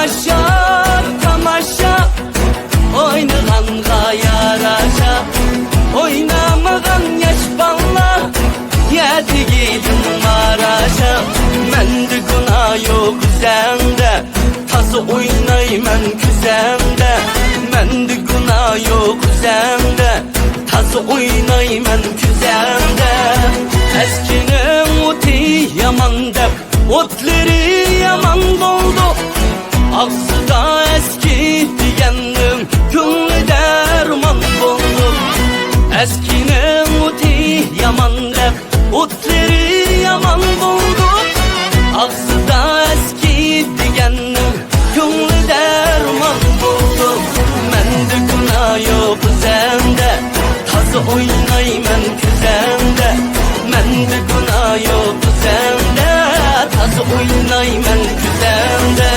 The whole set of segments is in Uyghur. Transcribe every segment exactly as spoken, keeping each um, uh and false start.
تاماشا، تاماشا، ئوينىغانغا ياراشا. ئوينىمىغان ياش بالىلار، يە تېگىدىن ماراشا. مەندە گۇناھ يوق ئۆزەڭدە، تازا ئوينايمەن كۆزەڭدە. مەندە گۇناھ يوق ئۆزەڭدە، تازا ئوينايمەن كۆزەڭدە. ئەسكىنىڭ ئوتى يامان دەپ، ئوتلىرى يامان بولدى. ئاغزىدا ئەسكى دېگەننىڭ كۆڭلى دەرمان بولدى. ئەسكىنىڭ ئوتى يامان دەپ، ئوتلىرى يامان بولدى. ئاغزىدا ئەسكى دېگەننىڭ كۆڭلى دەرمان بولدى. مەندە گۇناھ يوق ئۆزەڭدە، تازا ئوينايمەن كۆزەڭدە. مەندە گۇناھ يوق ئۆزەڭدە، تازا ئوينايمەن كۆزەڭدە.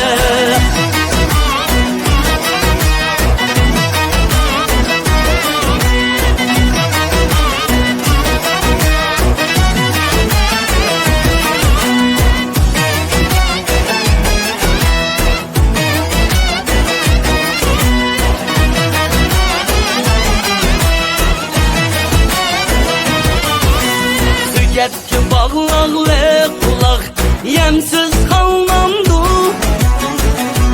سۆگەتكە باغلاقلىق قۇلاق يەمسىز قالمامدۇ؟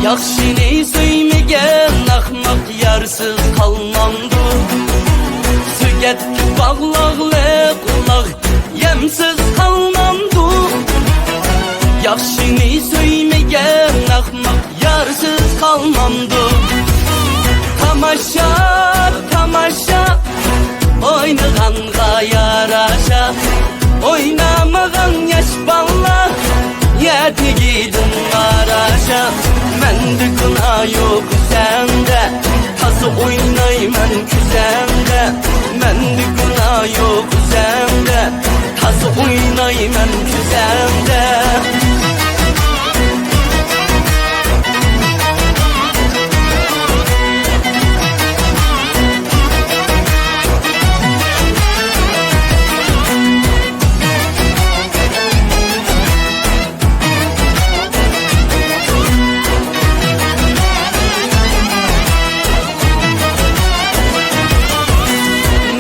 ياخشىنى سۆيمىگەن ئەخمەق يارسىز قالمامدۇ؟ سۆگەتكە باغلاقلىق قۇلاق يەمسىز قالمامدۇ؟ ياخشىنى سۆيمىگەن ئەخمەق يارسىز قالمامدۇ؟ تاماشا، تاماشا، ئوينىغانغا ياراشا. ئوينىمىغان ياش بالىلار، يە تېگىدىن ماراشا. مەندە گۇناھ يوق ئۆزەڭدە، تازا ئوينايمەن كۆزەڭدە. مەندە گۇناھ يوق ئۆزەڭدە، تازا ئوينايمەن كۆزەڭدە.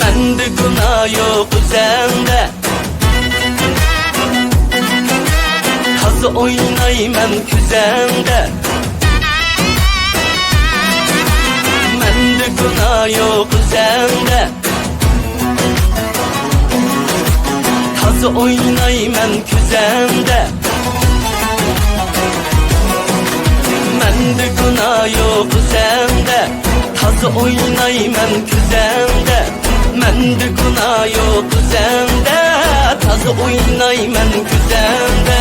مەندە گۇناھ يوق ئۆزەڭدە، تازا ئوينايمەن كۆزەڭدە. مەندە گۇناھ يوق ئۆزەڭدە، تازا ئوينايمەن كۆزەڭدە. مەندە گۇناھ يوق ئۆزەڭدە، تازا ئوينايمەن كۆزەڭدە. مەندە گۇناھ يوق ئۆزەڭدە، تازا ئوينايمەن كۆزەڭدە.